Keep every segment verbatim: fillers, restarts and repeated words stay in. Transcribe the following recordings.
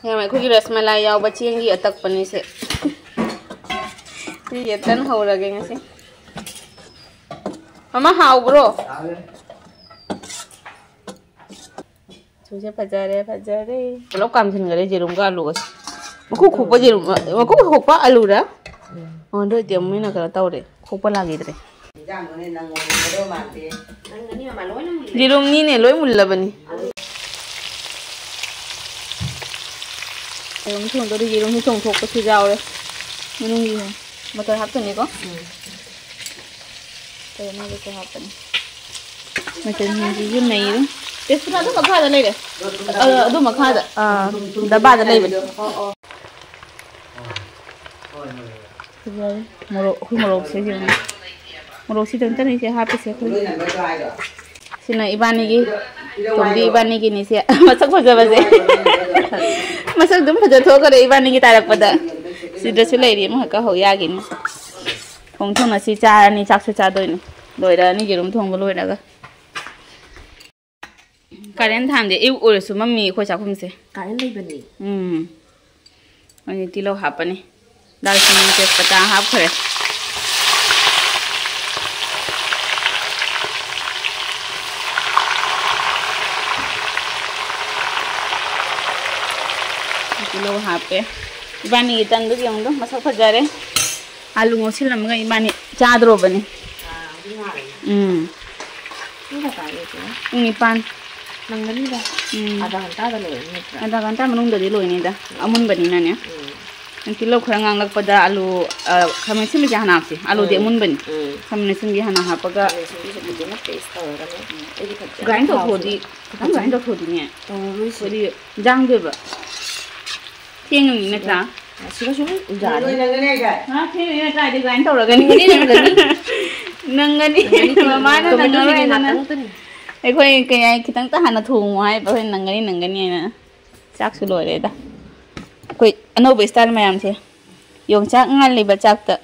ꯌꯥꯝ ꯑꯩꯈꯣꯏꯒꯤ ꯔꯁꯃꯂꯥꯏ ꯌꯥꯎꯕ ꯆꯦꯡꯒꯤ ꯑꯇꯛꯄꯅꯤꯁꯦ꯫ ꯁꯤꯁꯦ ꯇꯟ ꯍꯧꯔꯒꯦ ꯉꯁꯤ꯫ ꯃꯃꯥ, ꯍꯥꯎꯕ꯭ꯔꯣ? ꯆꯨꯁꯦ ꯐꯖꯔꯦ, ꯐꯖꯔꯦ꯫ ꯄꯨꯂꯞ ꯀꯥꯝꯁꯤꯟꯈꯔꯦ ꯌꯦꯔꯨꯝꯒ ꯑꯂꯨꯒꯁꯦ꯫ ꯃꯀꯨ ꯈꯣꯛꯄ ꯌꯦꯔꯨꯝ, ꯃꯀꯨ ꯈꯣꯛꯄ ꯑꯂꯨꯔ? ꯑꯣ, ꯑꯗꯨ ꯑꯣꯏꯗꯤ ꯑꯃꯨꯛ ꯍꯦꯟꯅ ꯀꯩꯅꯣ ꯇꯧꯔꯦ꯫ ꯈꯣꯛꯄ ꯂꯥꯛꯈꯤꯗ꯭ꯔꯦ꯫ ꯌꯦꯔꯨꯝꯅꯤꯅꯦ, ꯂꯣꯏ ꯃꯨꯜꯂꯕꯅꯤ꯫ ꯌꯦꯔꯨꯝ ꯊꯣꯡꯗꯣꯔꯤ, ꯌꯦꯔꯨꯝꯁꯨ ꯆꯣꯡꯊꯣꯛꯄꯁꯨ ꯌꯥꯎꯔꯦ꯫ ꯃꯅꯨꯡꯒꯤ ꯃꯆꯜ ꯍꯥꯞꯇꯣꯏꯅꯤꯀꯣ꯫ ꯎꯝ꯫ ꯀꯩꯅꯣ ꯍꯥꯞꯄꯅꯤ꯫ ꯃꯆꯜꯁꯤꯡꯁꯤꯁꯨ ꯅꯩꯔꯦ꯫ ꯇꯦꯁꯄꯇꯥ ꯑꯗꯨ ꯃꯈꯥꯗ ꯂꯩꯔꯦ꯫ ꯑ, ꯑꯗꯨ ꯃꯈꯥꯗ, ꯑ, ꯗꯕꯥꯗ ꯂꯩꯕꯅꯦ꯫ ꯐꯖꯔꯦ꯫ ꯃꯣꯔꯣꯛ, ꯑꯩꯈꯣꯏ ꯃꯣꯔꯣꯛꯁꯦ ꯌꯦꯡꯉꯣ꯫ ꯃꯣꯔꯣꯛꯁꯤ ꯇꯪꯇꯅꯤꯁꯦ ꯍꯥꯞꯄꯤꯁꯦ ꯑꯩꯈꯣꯏ꯫ ꯁꯤꯅ ꯏꯕꯥꯅꯤꯒꯤ, ꯇꯣꯝꯕꯤ ꯏꯕꯥꯅꯤꯒꯤꯅꯤꯁꯦ꯫ ꯃꯁꯛ ꯐꯖꯕꯁꯦ꯫ ꯃꯁꯛ ꯑꯗꯨꯝ ꯐꯖꯊꯣꯛꯈ꯭ꯔꯦ ꯏꯕꯥꯅꯤꯒꯤ ꯇꯥꯔꯛꯄꯗ꯫ ꯁꯤꯗꯁꯨ ꯂꯩꯔꯤ, ꯑꯃꯈꯛꯀ ꯍꯧ ꯌꯥꯒꯤꯅꯤ꯫ ꯊꯣꯡ ꯊꯣꯡꯅ ꯁꯤ ꯆꯥꯔꯅꯤ, ꯆꯥꯛꯁꯨ ꯆꯥꯗꯣꯏꯅꯤ꯫ ꯂꯣꯏꯔꯛꯑꯅꯤ ꯌꯦꯔꯨꯝ ꯊꯣꯡꯕ ꯂꯣꯏꯔꯒ꯫ ꯀꯥꯂꯦꯟ ꯊꯥꯟꯗꯤ ꯑꯌꯨꯛ ꯑꯣꯏꯔꯁꯨ ꯃꯝꯃꯤ ꯑꯩꯈꯣꯏ ꯆꯥꯛꯈꯨꯝꯁꯦ꯫ ꯀꯥꯂꯦꯟ ꯂꯩꯕꯅꯤ꯫ ꯎꯝ꯫ ꯑꯩ ꯇꯤꯜꯍꯧ ꯍꯥꯞꯄꯅꯤ꯫ ꯗꯥꯜꯆꯤꯅꯤ, ꯇꯦꯖꯄꯇꯥ ꯍꯥꯞꯈ꯭ꯔꯦ꯫ ꯇꯤꯜꯍꯧ ꯍꯥꯞꯄꯦ꯫ ꯏꯕꯥꯅꯤꯒꯤ ꯇꯟꯗꯨ ꯌꯦꯡꯉꯨꯗꯣ, ꯃꯁꯛ ꯐꯖꯔꯦ꯫ ꯑꯥꯂꯨ ꯉꯧꯁꯤꯜꯂꯝꯃꯒ ꯏꯕꯥꯅꯤ ꯆꯥꯗ꯭ꯔꯣꯕꯅꯤ꯫ ꯑꯥ, ꯑꯗꯨ ꯉꯥꯜꯂꯦ꯫ ꯎꯝ꯫ ꯄꯨꯡ ꯀꯌꯥ ꯇꯥꯔꯒꯦ ꯆꯦ? ꯄꯨꯡ ꯅꯤꯄꯥꯟ꯫ ꯅꯪꯒꯅꯤꯗ꯫ ꯎꯝ꯫ ꯑꯙꯥ ꯘꯟꯇꯥꯗ ꯂꯣꯏꯔꯅꯤ ꯅꯠꯇ꯭ꯔꯥ? ꯑꯙꯥ ꯘꯟꯇꯥ ꯃꯅꯨꯡꯗꯗꯤ ꯂꯣꯏꯅꯤꯗ꯫ ꯎꯝ꯫ ꯑꯃꯨꯟꯕꯅꯤꯅꯅꯦ꯫ ꯎꯝ꯫ ꯇꯤꯜꯍꯧ ꯈꯔ ꯉꯥꯡꯂꯛꯄꯗ ꯑꯂꯨ, ꯑ, ꯈꯥꯃꯦꯟ ꯑꯁꯤꯟꯕꯁꯦ ꯍꯥꯟꯅ ꯍꯥꯞꯁꯦ꯫ ꯑꯂꯨꯗꯤ ꯎꯝ꯫ ꯑꯃꯨꯟꯕꯅꯤ꯫ ꯎꯝ꯫ ꯈꯥꯃꯦꯟ ꯑꯁꯤꯟꯕꯤ ꯍꯥꯟꯅ ꯍꯥꯞꯄꯒ ꯈꯥꯃꯦꯟ ꯑꯁꯤꯟꯕꯤꯁꯦ ꯐꯖꯅ paste ꯇꯧꯔꯒꯅꯦ꯫ ꯑꯩꯗꯤ ꯐꯖꯅ grind ꯇꯧꯊꯣꯛꯑꯗꯤ, ꯊꯥꯎꯁꯦ ꯈꯤꯇꯪ grind ꯇꯧꯊꯣꯛꯑꯗꯤꯅꯦ꯫ ꯇꯧꯔꯔꯣꯏꯁꯦ꯫ ꯑꯩꯈꯣꯏꯗꯤ ꯌꯥꯡꯗꯣꯏꯕ꯫ ꯊꯦꯡꯉꯅꯤ ꯅꯠꯇ꯭ꯔꯥ? ꯁꯤꯒ ꯁꯨꯝ ꯌꯥꯅꯤ꯫ ꯍꯥ, ꯊꯦꯡꯉꯅꯤ ꯅꯠꯇ꯭ꯔꯥ? ꯑꯩꯗꯤ grind ꯇꯧꯔꯒꯅꯤ꯫ ꯅꯪꯒꯅꯤ, ꯅꯪꯒꯅꯤ꯫ ꯅꯪꯒꯅꯤ꯫ ꯅꯪꯒꯅꯤ, ꯃꯃꯥꯅ tomato ꯅꯪꯉꯔꯣꯏ ꯆꯤꯅꯤ ꯑꯗꯨꯅ꯫ ꯉꯥꯛꯇꯪ ꯈꯛꯇꯅꯤ꯫ ꯑꯩꯈꯣꯏ ꯀꯩ ꯍꯥꯏ, ꯈꯤꯇꯪꯇ ꯍꯥꯟꯅ ꯊꯣꯡꯉꯣ ꯍꯥꯏꯕ, ꯑꯩꯈꯣꯏ ꯅꯪꯒꯅꯤ, ꯅꯪꯒꯅꯤ ꯍꯥꯏꯅ꯫ ꯆꯥꯛꯁꯨ ꯂꯣꯏꯔꯦꯗ꯫ ꯑꯩꯈꯣꯏ ꯑꯅꯧꯕ style ꯃꯌꯥꯝꯁꯦ꯫ ꯌꯣꯡꯆꯥꯛ ꯉꯥꯜꯂꯤꯕ ꯆꯥꯛꯇ꯫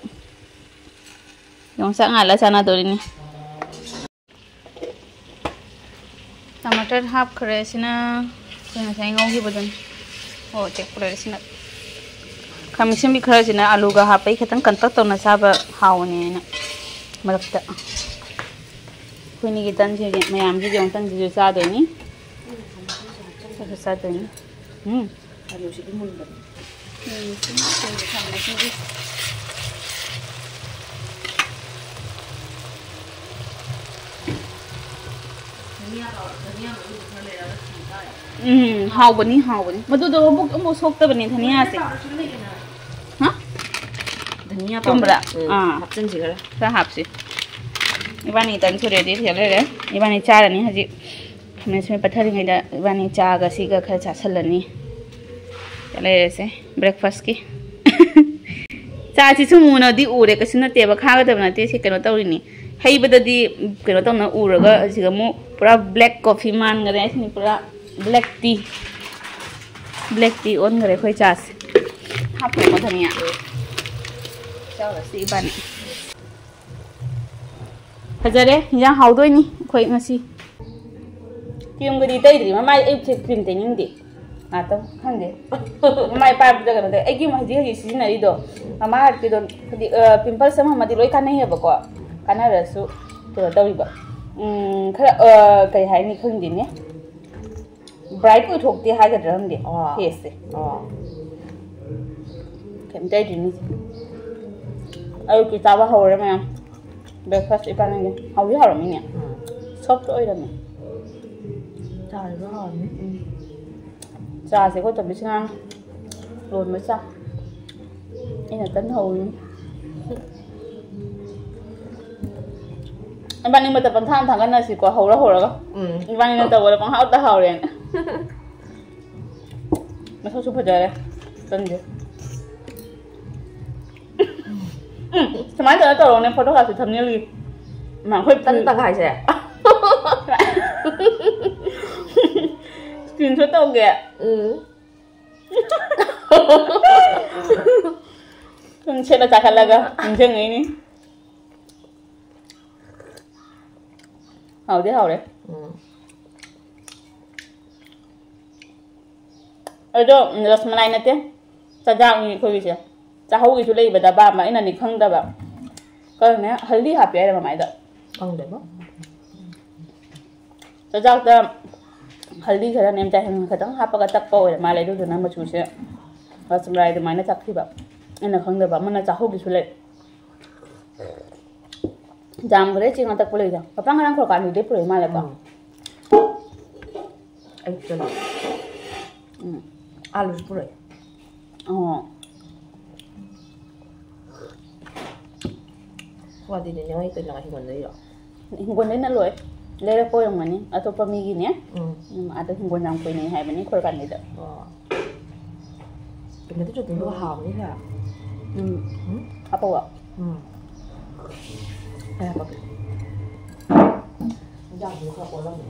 ꯌꯣꯡꯆꯥꯛ ꯉꯥꯜꯂ ꯆꯥꯟꯅꯗꯣꯔꯤꯅꯤ꯫ ꯇꯃꯥꯇꯔ ꯍꯥꯞꯈ꯭ꯔꯦ꯫ ꯁꯤꯅ ꯑꯩꯈꯣꯏ ꯉꯁꯥꯏ ꯉꯧꯈꯤꯕꯗꯨꯅꯤ꯫ ꯑꯣ, ꯑꯇꯦꯛꯄ ꯂꯩꯔꯦ ꯁꯤꯅ꯫ ꯈꯥꯃꯦꯟ ꯑꯁꯤꯟꯕꯤ ꯈꯔꯁꯤꯅ ꯑꯂꯨꯒ ꯍꯥꯞꯄꯩ ꯈꯤꯇꯪ ꯀꯟꯇꯛ ꯇꯧꯅ ꯆꯥꯕ ꯍꯥꯎꯕꯅꯦꯅ ꯃꯔꯛꯇ꯫ ꯑꯩꯈꯣꯏꯅꯤꯒꯤ ꯇꯟꯁꯤꯒꯤ ꯃꯌꯥꯝꯁꯤꯒꯤ ꯑꯃꯨꯛ ꯇꯟꯁꯤꯁꯨ ꯆꯥꯗꯣꯏꯅꯤ꯫ ꯆꯥꯁꯨ ꯆꯥꯗꯣꯏꯅꯤ꯫ ꯎꯝ꯫ ꯑꯂꯨꯁꯤꯗꯤ ꯃꯨꯟꯕꯅꯤ꯫ ꯎꯝ, ꯁꯨꯝ ꯊꯣꯡꯕ ꯊꯝꯃꯦ ꯁꯤꯗꯤ꯫ ꯎꯝ, ꯍꯥꯎꯕꯅꯤ, ꯍꯥꯎꯕꯅꯤ꯫ ꯃꯗꯨꯗꯣ ꯃꯕꯨꯛ ꯑꯃꯐꯥꯎ ꯁꯣꯛꯇꯕꯅꯤ ꯙꯅꯤꯌꯥꯁꯦ꯫ ꯍꯥ? ꯆꯨꯝꯕ꯭ꯔꯥ? ꯎꯝ, ꯑꯥ꯫ ꯍꯥꯞꯆꯤꯟꯁꯤ ꯈꯔ꯫ ꯈꯔ ꯍꯥꯞꯁꯤ꯫ ꯏꯕꯥꯅꯤ ꯇꯟꯁꯨ ready ꯊꯤꯒꯠ ꯂꯩꯔꯦ꯫ ꯏꯕꯥꯅꯤ ꯆꯥꯔꯅꯤ ꯍꯧꯖꯤꯛ꯫ ꯈꯥꯃꯦꯟ ꯑꯁꯤꯟꯕꯤ ꯄꯠꯊꯔꯤꯉꯩꯗ ꯏꯕꯥꯅꯤ ꯆꯥꯒ ꯁꯤꯒ ꯈꯔ ꯆꯥꯁꯜꯂꯅꯤ꯫ ꯂꯩꯔꯁꯦ breakfastꯀꯤ꯫ ꯆꯥꯁꯤꯁꯨ ꯃꯨꯅꯗꯤ ꯎꯔꯦ, ꯀꯩꯁꯨ ꯅꯠꯇꯦꯕ, ꯈꯥꯒꯗꯕ ꯅꯠꯇꯦ꯫ ꯁꯤ ꯀꯩꯅꯣ ꯇꯧꯔꯤꯅꯤ, ꯍꯩꯕꯗꯗꯤ ꯀꯩꯅꯣ ꯇꯧꯅ ꯎꯔꯒ ꯁꯤꯒ ꯑꯃꯨꯛ ꯄꯨꯔꯥ black coffee ꯃꯥꯟꯈꯔꯦ꯫ ꯁꯤꯅꯤ ꯄꯨꯔꯥ black tea, black tea ꯑꯣꯟꯈꯔꯦ ꯑꯩꯈꯣꯏ ꯆꯥꯁꯦ꯫ ꯍꯥꯞꯄꯦꯀꯣ ꯙꯅꯤꯌꯥ꯫ ꯆꯥꯎꯔꯁꯤ ꯏꯕꯥꯅꯤ꯫ ꯐꯖꯔꯦ, ꯏꯟꯖꯥꯡ ꯍꯥꯎꯗꯣꯏꯅꯤ ꯑꯩꯈꯣꯏ ꯉꯁꯤ꯫ Creamꯒꯗꯤ ꯇꯩꯗ꯭ꯔꯤ, ꯃꯃꯥꯏ ꯑꯌꯨꯛꯁꯦ cream ꯇꯩꯅꯤꯡꯗꯦ꯫ ꯉꯥꯛꯇꯪ ꯈꯪꯗꯦ꯫ ꯃꯃꯥꯏ ꯄꯥꯏꯕꯗ ꯀꯩꯅꯣ ꯇꯧꯋꯦ꯫ ꯑꯩꯒꯤ ꯍꯧꯖꯤꯛ ꯍꯧꯖꯤꯛ ꯁꯤꯖꯤꯟꯅꯔꯤꯗꯣ, ꯃꯃꯥ ꯑꯥꯔꯠꯀꯤꯗꯣ, ꯍꯥꯏꯗꯤ, ꯑ, pimples ꯑꯃ ꯑꯃꯗꯤ ꯂꯣꯏ ꯀꯥꯟꯅꯩꯌꯦꯕꯀꯣ꯫ ꯀꯥꯟꯅꯔꯁꯨ ꯀꯩꯅꯣ ꯇꯧꯔꯤꯕ꯫ ꯎꯝ, ꯈꯔ, ꯑ, ꯀꯩ ꯍꯥꯏꯅꯤ ꯈꯪꯗꯦꯅꯦ꯫ Bright ꯑꯣꯏꯊꯣꯛꯇꯦ ꯍꯥꯏꯒꯗ꯭ꯔꯥ ꯈꯪꯗꯦ ꯑꯥ꯫ Faceꯁꯦ꯫ ꯑꯥ꯫ ꯀꯩꯝ ꯇꯩꯗ꯭ꯔꯤꯅꯦ꯫ ꯑꯌꯨꯛꯀꯤ ꯆꯥꯕ ꯍꯧꯔꯦ ꯃꯌꯥꯝ꯫ Breakfast ꯏꯕꯥꯅꯤꯒꯤ꯫ ꯍꯥꯎꯗꯤ ꯍꯥꯎꯔꯝꯃꯤꯅꯦ꯫ ꯎꯝ꯫ Soft ꯑꯣꯏꯔꯝꯃꯦ꯫ ꯆꯥꯁꯤꯁꯨ ꯍꯥꯎꯔꯝꯃꯤ꯫ ꯎꯝ꯫ ꯆꯥꯁꯦ ꯑꯩꯈꯣꯏ ꯇꯣꯝꯕꯤꯁꯤꯅ ꯂꯣꯟꯕ ꯆꯥ꯫ ꯑꯩꯅ ꯀꯟꯅ ꯍꯧꯔꯤ꯫ ꯏꯕꯥꯅꯤ ꯃꯇꯧ ꯄꯪꯊꯥꯡ ꯊꯥꯡꯒꯠꯅꯁꯤꯀꯣ, ꯍꯧꯔ ꯍꯧꯔꯒ꯫ ꯎꯝ꯫ ꯏꯕꯥꯅꯤꯅ ꯇꯧꯕꯗ ꯄꯪꯍꯥꯎꯇ ꯍꯥꯎꯔꯦꯅ꯫ ꯃꯁꯛꯁꯨ ꯐꯖꯔꯦ꯫ ꯇꯟꯁꯦ꯫ ꯎꯝ, ꯁꯨꯃꯥꯏꯅ ꯇꯧꯔ ꯇꯧꯔꯣꯅꯦ, photo ꯀꯥꯁꯦ thumbnailꯒꯤ꯫ ꯃꯥ, ꯑꯩꯈꯣꯏ ꯇꯟ ꯇꯪꯈꯥꯏꯁꯦ꯫ Screenshot ꯇꯧꯒꯦ꯫ ꯎꯝ꯫ ꯁꯨꯝ ꯁꯦꯠꯂ ꯆꯥꯈꯠꯂꯒ ꯅꯤꯡꯁꯤꯡꯉꯛꯏꯅꯤ꯫ ꯍꯥꯎꯗꯤ ꯍꯥꯎꯔꯦ꯫ ꯎꯝ꯫ ꯑꯗꯣ ꯔꯁꯃꯂꯥꯏ ꯅꯠꯇꯦ, ꯆꯖꯥꯛꯅꯤ ꯑꯩꯈꯣꯏꯒꯤꯁꯦ꯫ ꯆꯥꯍꯧꯒꯤꯁꯨ ꯂꯩꯕꯗ ꯑꯄꯥꯝꯕ, ꯑꯩꯅꯅꯤ ꯈꯪꯗꯕ꯫ ꯀꯩꯅꯣꯅꯦ, ꯍꯜꯗꯤ ꯍꯥꯞꯄꯦ ꯍꯥꯏꯔ ꯃꯃꯥꯏꯗ꯫ ꯈꯪꯗꯦꯕ꯫ ꯆꯖꯥꯛꯇ ꯍꯜꯗꯤ ꯈꯔ ꯅꯦꯝꯆꯥꯏ ꯈꯤꯇꯪ ꯍꯥꯞꯄꯒ ꯇꯛꯄ ꯑꯣꯏꯔ ꯃꯥꯜꯂꯦ, ꯑꯗꯨꯗꯨꯅ ꯃꯆꯨꯁꯦ ꯔꯁꯃꯂꯥꯏ ꯑꯗꯨꯃꯥꯏꯅ ꯇꯛꯈꯤꯕ꯫ ꯑꯩꯅ ꯈꯪꯗꯕ ꯑꯃꯅ ꯆꯥꯍꯧꯒꯤꯁꯨ ꯂꯩ꯫ ꯖꯥꯝ ꯈꯔ ꯆꯦꯡ ꯑꯇꯛꯄ ꯂꯩꯗ꯫ ꯄꯄꯥ ꯉꯔꯥꯡ ꯈꯣꯔꯀꯥꯟꯗꯨꯗꯩ ꯄꯨꯔꯛꯏ ꯃꯥꯜꯂꯦꯀꯣ꯫ ꯎꯝ꯫ ꯑꯌꯨꯛꯇꯅꯦ꯫ ꯎꯝ꯫ ꯑꯥꯂꯨꯁꯨ ꯄꯨꯔꯛꯑꯦ꯫ ꯑꯣ꯫ ꯋꯥꯗꯤꯅꯦ, ꯅꯣꯏ ꯀꯩꯅꯣ ꯍꯤꯡꯒꯣꯜꯗꯩꯔꯣ? ꯍꯤꯡꯒꯣꯜꯗꯩ ꯅꯠꯂꯣꯏ꯫ ꯂꯩꯔꯛꯄ ꯑꯣꯏꯔꯝꯒꯅꯤ꯫ ꯑꯇꯣꯞꯄ ꯃꯤꯒꯤꯅꯦ꯫ ꯎꯝ꯫ ꯎꯝ, ꯑꯥꯗ ꯍꯤꯡꯒꯣꯜ ꯌꯥꯝ ꯀꯣꯏꯅꯩ ꯍꯥꯏꯕꯅꯤ ꯈꯣꯔꯀꯥꯟꯒꯤꯗ꯫ ꯑꯣ꯫ ꯀꯩꯅꯣꯗꯤ ꯆꯨꯝꯗꯣꯏꯕ ꯍꯥꯎꯅꯤꯍꯦ꯫ ꯎꯝ꯫ ꯎꯝ? ꯍꯥꯞꯄꯕꯣ? ꯎꯝ꯫ ꯀꯩ ꯍꯥꯞꯄꯛꯀꯦ? ꯏꯟꯖꯥꯡꯗꯨ ꯈꯔ ꯑꯣꯜꯂꯝꯃꯦ꯫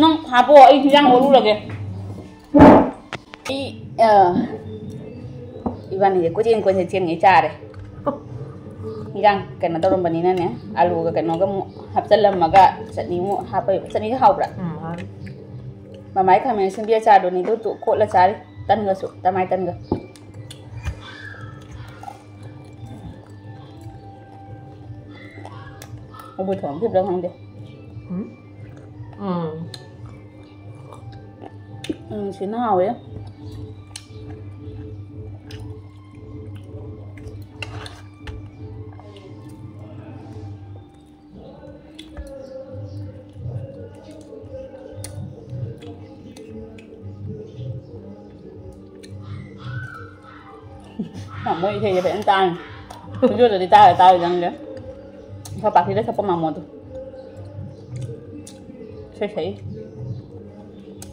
ꯅꯪ ꯍꯥꯞꯄꯣ, ꯑꯩ ꯍꯤꯟꯖꯥꯡ ꯑꯣꯜꯂꯨꯔꯒꯦ꯫ ꯑꯩ, ꯑ, ꯏꯕꯥꯅꯤꯁꯦ ꯀꯣꯏꯆꯦꯟ ꯀꯣꯏꯆꯦꯟ ꯆꯦꯟꯉꯩ ꯆꯥꯔꯦ꯫ ꯍꯤꯟꯖꯥꯡ ꯀꯩꯅꯣ ꯇꯧꯔꯝꯕꯅꯤꯅꯅꯦ, ꯑꯂꯨꯒ ꯀꯩꯅꯣꯒ ꯑꯃꯨꯛ ꯍꯥꯞꯆꯜꯂꯝꯃꯒ ꯆꯠꯅꯤ ꯑꯃꯨꯛ ꯍꯥꯞꯄ, ꯆꯠꯅꯤꯁꯦ ꯍꯥꯎꯕ꯭ꯔꯥ? ꯎꯝ, ꯍꯥꯎꯋꯦ꯫ ꯃꯃꯥꯏ ꯈꯥꯃꯦꯟ ꯑꯁꯤꯟꯕꯤ ꯑꯆꯥꯔꯗꯨꯅꯤꯗꯨ ꯇꯣ-, ꯀꯣꯠꯂ ꯆꯥꯔꯤ꯫ ꯇꯟꯒꯁꯨ, ꯇꯃꯥꯏ ꯇꯟꯒ꯫ ꯎꯕꯨ ꯊꯣꯡꯈꯤꯕ꯭ꯔꯥ ꯈꯪꯗꯦ꯫ ꯎꯝ? ꯎꯝ꯫ ꯎꯝ, ꯁꯤꯅ ꯍꯥꯎꯋꯦ꯫ ꯃꯣꯏ ꯏꯁꯩꯁꯦ ꯐꯖꯅ ꯇꯥꯡꯉꯤ꯫ ꯈꯣꯟꯖꯦꯜꯗꯗꯤ ꯇꯥꯔ ꯇꯥꯔꯣꯏꯗꯪꯗꯦ꯫ ꯈꯔ ꯄꯥꯔꯇꯤꯗ ꯁꯛꯄ ꯃꯥꯃꯣꯗꯣ꯫ ꯏꯁꯩ ꯁꯛꯏ꯫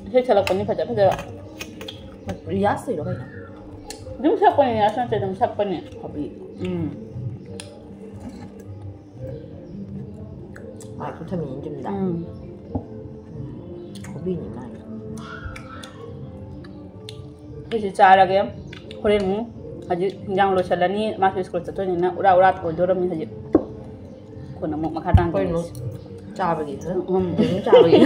ꯏꯁꯩ ꯁꯛꯂꯛꯄꯅꯤ ꯐꯖ ꯐꯖꯕ꯫ ꯔꯤꯌꯥꯁ ꯇꯧꯔꯤꯔꯣ ꯀꯩꯅꯣ? ꯑꯗꯨꯝ ꯁꯛꯄꯅꯤ, ꯔꯤꯌꯥꯁ ꯅꯠꯇꯦ, ꯑꯗꯨꯝ ꯁꯛꯄꯅꯤ꯫ ꯍꯣꯕꯤ꯫ ꯎꯝ꯫ ꯃꯥꯏꯛꯁꯨ ꯊꯝꯃꯤꯅꯤ ꯌꯨꯝꯗ꯫ ꯎꯝ꯫ ꯎꯝ꯫ ꯍꯣꯕꯤꯅꯤ ꯃꯥꯏ꯫ ꯑꯩꯁꯨ ꯆꯥꯔꯒꯦ꯫ ꯍꯣꯔꯦꯟ ꯑꯃꯨꯛ ꯍꯧꯖꯤꯛ ꯍꯤꯟꯖꯥꯡ ꯂꯣꯏꯁꯤꯜꯂꯅꯤ꯫ ꯃꯥꯁꯨ ꯁ꯭ꯀꯨꯜ ꯆꯠꯇꯣꯏꯅꯤꯅ ꯎꯔꯥ ꯎꯔꯥ ꯑꯣꯏꯗꯣꯔꯝꯅꯤ ꯍꯧꯖꯤꯛ꯫ ꯀꯣꯟꯅ ꯑꯃꯨꯛ ꯃꯈꯥ ꯇꯥꯅ ꯑꯩꯈꯣꯏ ꯑꯃꯨꯛ ꯌꯦꯡꯉꯁꯤ꯫ ꯆꯥꯕꯒꯤ꯫ ꯎꯝ꯫ ꯑꯗꯨꯝ ꯆꯥꯕꯒꯤ꯫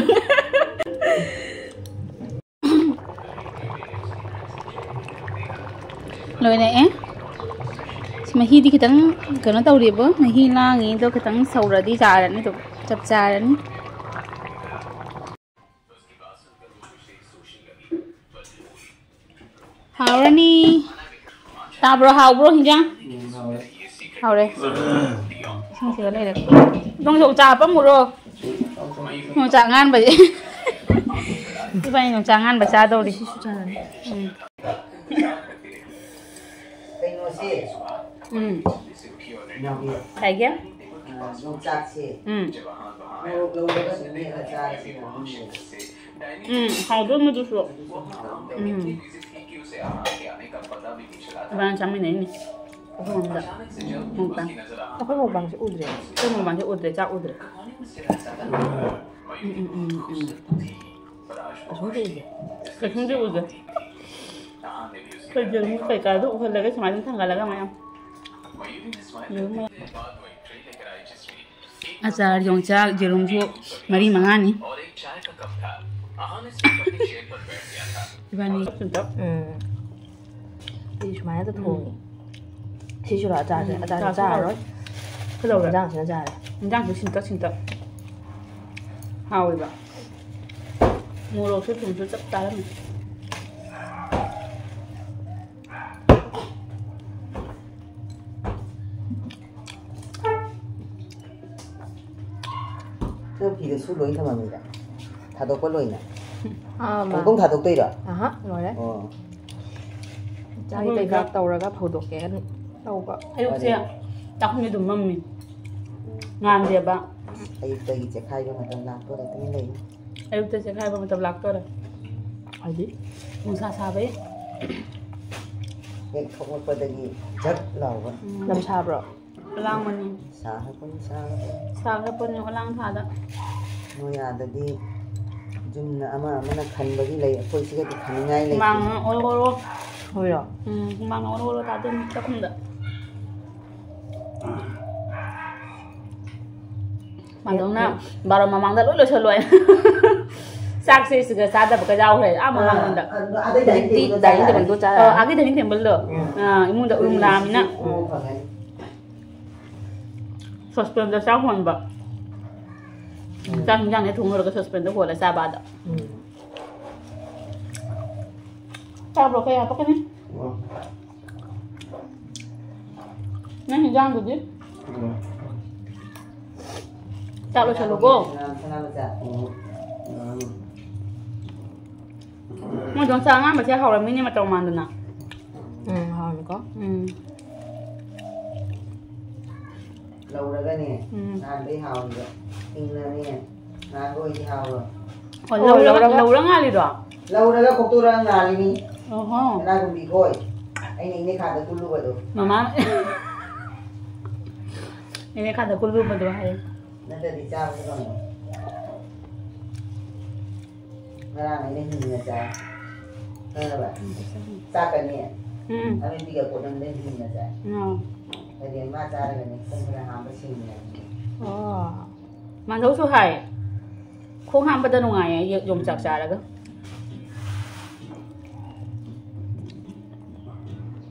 ꯂꯣꯏꯔꯛꯑꯦ꯫ ꯁꯤ ꯃꯍꯤꯗꯤ ꯈꯤꯇꯪ ꯀꯩꯅꯣ ꯇꯧꯔꯤꯕꯣ, ꯃꯍꯤ ꯂꯥꯡꯉꯤ꯫ ꯑꯗꯣ ꯈꯤꯇꯪ ꯁꯧꯔꯗꯤ ꯆꯥꯔꯅꯤ ꯑꯗꯨꯝ, ꯆꯞ ꯆꯥꯔꯅꯤ꯫ ꯍꯥꯎꯔꯅꯤ꯫ ꯇꯥꯕ꯭ꯔꯣ? ꯍꯥꯎꯕ꯭ꯔꯣ ꯍꯤꯟꯖꯥꯡ? ꯍꯥꯎꯔꯦ꯫ ꯏꯁꯤꯡꯁꯤꯒ ꯂꯩꯔꯦ꯫ ꯅꯪ ꯌꯣꯡꯆꯥꯛ ꯍꯥꯞꯄꯝꯃꯨꯔꯣ? ꯌꯣꯡꯆꯥꯛ ꯉꯥꯟꯕꯁꯦ꯫ ꯏꯕꯥꯅꯤ ꯌꯣꯡꯆꯥꯛ ꯉꯥꯟꯕ ꯆꯥꯗꯧꯔꯤ꯫ ꯎꯝ꯫ ꯀꯩꯅꯣꯁꯦ꯫ ꯎꯝ꯫ ꯏꯅꯥꯎꯄꯤ꯫ ꯀꯩꯒꯤ? ꯑ, ꯌꯣꯡꯆꯥꯛꯁꯦ꯫ ꯎꯝ꯫ ꯃꯣꯔꯣꯛ ꯂꯧꯔꯒ ꯑꯗꯨꯝ ꯃꯦꯠꯂ ꯆꯥꯔꯁꯤ ꯌꯥꯅꯤꯌꯦ꯫ ꯎꯝ, ꯍꯥꯎꯗꯣꯏꯅꯦ ꯑꯗꯨꯁꯨ꯫ ꯑꯗꯨꯁꯨ ꯍꯥꯎꯗꯣꯏꯅꯦ꯫ ꯎꯝ꯫ ꯏꯕꯥꯅꯤ ꯆꯥꯃꯤꯟꯅꯩꯅꯦ꯫ ꯑꯩꯈꯣꯏ ꯃꯨꯛꯕꯥꯡ꯫ ꯑꯩꯈꯣꯏ ꯃꯨꯛꯕꯥꯡꯁꯦ ꯎꯗ꯭ꯔꯦ꯫ ꯑꯩꯈꯣꯏ ꯃꯨꯛꯕꯥꯡꯁꯦ ꯎꯗ꯭ꯔꯦ, ꯆꯥꯛ ꯎꯗ꯭ꯔꯦ꯫ ꯎꯝ, ꯎꯝ, ꯎꯝ, ꯎꯝ꯫ ꯀꯩꯁꯨꯝꯗꯤ ꯎꯗꯦ꯫ ꯀꯩꯁꯨꯝꯗꯤ ꯎꯗꯦ꯫ ꯑꯩꯈꯣꯏ ꯌꯦꯔꯨꯝ ꯀꯩꯀꯥꯗꯣ ꯎꯍꯜꯂꯒ ꯁꯨꯃꯥꯏꯅ ꯑꯗꯨꯝ ꯊꯥꯡꯒꯠꯂꯒ ꯃꯌꯥꯝ꯫ ꯌꯦꯔꯨꯝ ꯃꯌꯥꯝ꯫ ꯑꯆꯥꯔ, ꯌꯣꯡꯆꯥꯛ, ꯌꯦꯔꯨꯝꯁꯨ ꯃꯔꯤ ꯃꯉꯥꯅꯤ꯫ ꯏꯕꯥꯅꯤ꯫ ꯎꯝ꯫ ꯑꯩꯗꯤ ꯁꯨꯃꯥꯏꯅ ꯎꯝ꯫ ꯊꯣꯡꯉꯤ꯫ ꯁꯤꯁꯨꯔꯣ ꯑꯆꯥꯔꯁꯦ? ꯎꯝ, ꯑꯆꯥꯔꯁꯦ ꯑꯆꯥꯔꯁꯨ ꯆꯥꯔꯔꯣꯏ꯫ ꯍꯥꯎꯋꯦ꯫ ꯀꯩꯗꯧꯔꯦ? ꯏꯟꯖꯥꯡꯁꯤꯅ ꯆꯥꯔꯦ꯫ ꯏꯟꯖꯥꯡꯁꯨ ꯁꯤꯟꯇꯛ ꯁꯤꯟꯇꯛ꯫ ꯍꯥꯎꯋꯦꯕ꯫ ꯃꯣꯔꯣꯛꯁꯨ ꯊꯨꯝꯁꯨ ꯆꯞ ꯆꯥꯔꯝꯃꯦ꯫ ꯅꯪ ꯐꯤꯗꯣ ꯁꯨ ꯂꯣꯏ ꯊꯝꯃꯝꯃꯤꯗ? ꯊꯥꯗꯣꯛꯄ ꯂꯣꯏꯅ? ꯑꯥ, ꯃꯥ꯫ ꯍꯧꯗꯣꯡ ꯊꯥꯗꯣꯛꯇꯣꯏꯔꯣ? ꯑꯍꯥ, ꯂꯣꯏꯔꯦ꯫ ꯑꯣ꯫ ꯆꯥꯛ ꯀꯩꯀꯥ ꯇꯧꯔꯒ ꯐꯧꯗꯣꯛꯀꯦꯅ ꯇꯧꯕ꯫ ꯑꯌꯨꯛꯁꯦ ꯐꯔꯦ꯫ ꯆꯥꯛꯈꯨꯝꯁꯦ ꯑꯗꯨꯝ ꯃꯝꯃꯤ꯫ ꯉꯥꯟꯗꯦꯕ꯫ ꯑꯌꯨꯛꯇꯒꯤ ꯆꯦꯈꯥꯏꯕ ꯃꯇꯝ ꯂꯥꯛꯇꯣꯔꯦ, ꯇꯨꯃꯤꯟ ꯂꯩꯌꯨ꯫ ꯑꯌꯨꯛꯇ ꯆꯦꯈꯥꯏꯕ ꯃꯇꯝ ꯂꯥꯛꯇꯣꯔꯦ꯫ ꯍꯥꯏꯗꯤ? ꯅꯨꯡꯁꯥ ꯁꯥꯕꯩ꯫ ꯍꯦꯛ ꯊꯣꯛꯂꯛꯄꯗꯒꯤ ꯖꯠ ꯂꯥꯎꯕ꯫ ꯎꯝ꯫ ꯌꯥꯝ ꯁꯥꯕ꯭ꯔꯣ? ꯑꯂꯥꯡꯕꯅꯤ꯫ ꯁꯥꯈ꯭ꯔꯄꯣꯠꯅꯤ, ꯁꯥꯈ꯭ꯔꯄꯣꯠꯅꯤ꯫ ꯁꯥꯈ꯭ꯔꯄꯣꯠꯅꯤ, ꯑꯂꯥꯡ ꯊꯥꯗ꯫ ꯅꯣꯏ ꯑꯥꯗꯗꯤ ꯌꯨꯝꯅ ꯑꯃ ꯑꯃꯅ ꯈꯟꯕꯒꯤ ꯂꯩ, ꯑꯩꯈꯣꯏ ꯁꯤꯒꯗꯤ ꯈꯟꯅꯤꯡꯉꯥꯏ ꯂꯩꯇꯦ꯫ ꯍꯨꯃꯥꯡꯅ ꯑꯣꯔꯣ ꯑꯣꯔꯣ꯫ ꯍꯣꯏꯔꯣ? ꯎꯝ, ꯍꯨꯃꯥꯡꯅ ꯑꯣꯔꯣ ꯑꯣꯔꯣ ꯇꯥꯗꯣꯏꯅꯤ ꯆꯥꯛꯈꯨꯝꯗ꯫ ꯃꯥꯗꯧꯅ ꯕꯥꯔꯣ ꯃꯃꯥꯡꯗ ꯂꯣꯏ ꯂꯣꯏꯁꯜꯂꯣ ꯍꯥꯏ꯫ ꯆꯥꯛꯁꯦ ꯁꯤꯗ ꯆꯥꯗꯕꯒ ꯌꯥꯎꯈ꯭ꯔꯦ, ꯑꯥ, ꯃꯃꯥꯡꯂꯣꯝꯗ꯫ ꯑꯗꯣ ꯑꯥꯗꯩ dining ꯍꯧꯖꯤꯛꯇꯤ tableꯗ dining ꯆꯥꯔꯦ꯫ Tableꯗꯣ ꯆꯥꯔꯦ꯫ ꯑꯥ, ꯑꯥꯒꯤ dining tableꯗꯣ꯫ ꯎꯝ꯫ ꯑꯥ, ꯏꯃꯨꯡꯗ ꯎꯔꯨꯝ ꯂꯥꯡꯉꯤꯅ꯫ ꯎꯝ, ꯐꯪꯉꯅꯤ꯫ Saucepanꯗ ꯆꯥꯛ ꯍꯣꯟꯕ꯫ ꯎꯝ꯫ ꯆꯥꯛ ꯍꯤꯟꯖꯥꯡꯁꯦ ꯊꯣꯡ ꯂꯣꯏꯔꯒ saucepanꯗ ꯍꯣꯜꯂ ꯆꯥꯕ ꯑꯗ꯫ ꯎꯝ꯫ ꯆꯥꯕ꯭ꯔꯣ? ꯀꯩ ꯍꯥꯞꯄꯛꯀꯅꯤ? ꯎꯝ꯫ ꯅꯪ ꯍꯤꯟꯖꯥꯡꯗꯨꯗꯤ? ꯎꯝ꯫ ꯆꯥꯛ ꯂꯣꯏꯁꯜꯂꯨꯀꯣ꯫ ꯁꯅꯥ-, ꯁꯅꯥꯃꯆꯥ꯫ ꯎꯝ꯫ ꯎꯝ꯫ ꯃꯣꯏ ꯌꯣꯡꯆꯥꯛ ꯑꯉꯥꯡꯕꯁꯦ ꯍꯥꯎꯔꯝꯃꯤꯅꯦ, ꯃꯇꯧ ꯃꯥꯟꯗꯅ꯫ ꯎꯝ, ꯍꯥꯎꯔꯝꯃꯤꯀꯣ꯫ ꯎꯝ꯫ ꯂꯧꯔꯒꯅꯦ, ꯎꯝ꯫ ꯅꯍꯥꯟꯗꯩ ꯍꯥꯎꯔꯤꯕ꯫ ꯍꯤꯡꯅꯅꯦ, ꯅꯍꯥꯟꯒ ꯑꯣꯏꯗꯤ ꯍꯥꯎꯔꯣꯏ꯫ ꯑꯣ, ꯑꯣ, ꯂꯧꯔꯒ, ꯂꯧꯔꯒ꯫ ꯂꯧꯔ ꯉꯥꯜꯂꯤꯔꯣ? ꯂꯧꯔꯒ ꯈꯣꯛꯇꯣꯔꯒ ꯉꯥꯜꯂꯤꯅꯤ꯫ ꯑꯣꯍꯣ꯫ ꯁꯅꯥꯇꯣꯝꯕꯤ ꯈꯣꯏ꯫ ꯑꯩꯅ ꯏꯅꯦ ꯈꯥꯗ ꯀꯨꯜꯂꯨꯕꯗꯣ꯫ ꯃꯃꯥ꯫ ꯏꯅꯦ ꯈꯥꯗ ꯀꯨꯜꯂꯨꯕꯗꯣ ꯍꯥꯏꯌꯦ꯫ ꯅꯠꯇ꯭ꯔꯗꯤ ꯆꯥꯕꯁꯨ ꯐꯪꯉꯣꯏ꯫ ꯉꯔꯥꯡ ꯑꯩꯅ ꯍꯤꯡꯅ ꯆꯥꯏ꯫ ꯈꯪꯉꯕ? ꯎꯝ꯫ ꯆꯥꯛꯀꯅꯤ꯫ ꯎꯝ꯫ ꯑꯃꯦꯠꯄꯤꯒ ꯀꯣꯠꯅꯕꯗ ꯍꯤꯡꯅ ꯆꯥꯏ꯫ ꯎꯝ꯫ ꯍꯥꯏꯗꯤ ꯃꯥ ꯆꯥꯔꯒꯅꯦ ꯈꯤꯇꯪ ꯈꯔ ꯍꯥꯝꯕ ꯁꯤꯡꯅ꯫ ꯑꯣ꯫ ꯃꯥꯟꯙꯧꯁꯨ ꯍꯥꯏ꯫ ꯈꯣꯡ ꯍꯥꯝꯕꯗ ꯅꯨꯡꯉꯥꯏꯌꯦ ꯌ-, ꯌꯣꯡꯆꯥꯛ ꯆꯥꯔꯒ꯫